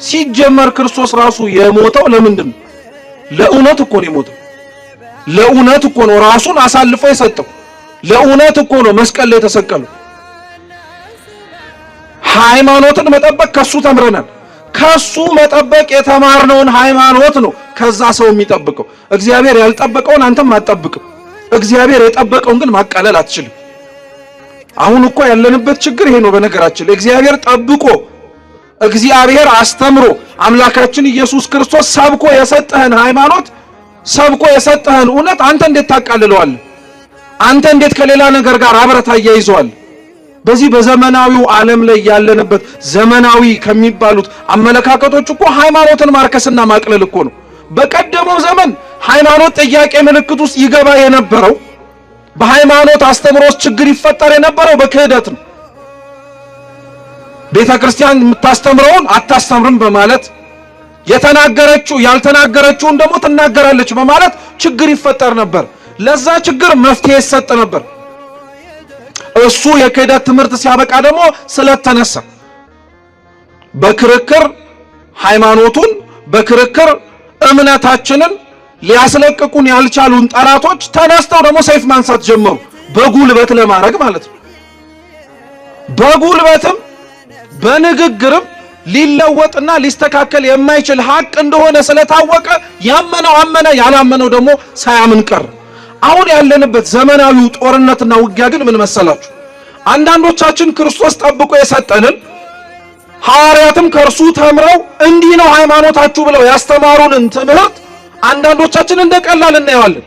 ሲጀመር ክርስቶስ ራሱ የሞተው ለምንድን ነው? ለእውነት እኮ ነው የሞተው። ለእውነት እኮ ነው ራሱን አሳልፎ የሰጠው። ለእውነት እኮ ነው መስቀል ላይ የተሰቀለው። ሃይማኖትን መጠበቅ ከሱ ተምረናል። ከሱ መጠበቅ የተማርነውን ሃይማኖት ነው ከዛ ሰው የሚጠብቀው። እግዚአብሔር ያልጠበቀውን አንተም አትጠብቅም። እግዚአብሔር የጠበቀውን ግን ማቃለል አትችልም። አሁን እኮ ያለንበት ችግር ይሄ ነው። በነገራችን ላይ እግዚአብሔር ጠብቆ፣ እግዚአብሔር አስተምሮ፣ አምላካችን ኢየሱስ ክርስቶስ ሰብኮ የሰጠህን ሃይማኖት፣ ሰብኮ የሰጠህን እውነት አንተ እንዴት ታቃልለዋለህ? አንተ እንዴት ከሌላ ነገር ጋር አብረህ ታያይዘዋለህ? በዚህ በዘመናዊው ዓለም ላይ ያለንበት ዘመናዊ ከሚባሉት አመለካከቶች እኮ ሃይማኖትን ማርከስና ማቅለል እኮ ነው። በቀደመው ዘመን ሃይማኖት ጥያቄ ምልክት ውስጥ ይገባ የነበረው፣ በሃይማኖት አስተምሮ ውስጥ ችግር ይፈጠር የነበረው በክህደት ነው። ቤተ ክርስቲያን የምታስተምረውን አታስተምርም በማለት፣ የተናገረችው ያልተናገረችውን ደግሞ ትናገራለች በማለት ችግር ይፈጠር ነበር። ለዛ ችግር መፍትሄ ይሰጥ ነበር። እሱ የክህደት ትምህርት ሲያበቃ ደግሞ ስለተነሳ በክርክር ሃይማኖቱን፣ በክርክር እምነታችንን ሊያስለቅቁን ያልቻሉን ጠላቶች ተነስተው ደግሞ ሰይፍ ማንሳት ጀመሩ። በጉልበት ለማድረግ ማለት ነው። በጉልበትም በንግግርም ሊለወጥና ሊስተካከል የማይችል ሀቅ እንደሆነ ስለታወቀ ያመነው አመነ፣ ያላመነው ደግሞ ሳያምን ቀረ። አሁን ያለንበት ዘመናዊው ጦርነትና ውጊያ ግን ምን መሰላችሁ? አንዳንዶቻችን ክርስቶስ ጠብቆ የሰጠንን፣ ሐዋርያትም ከእርሱ ተምረው እንዲህ ነው ሃይማኖታችሁ ብለው ያስተማሩንን ትምህርት አንዳንዶቻችን እንደ ቀላል እናየዋለን።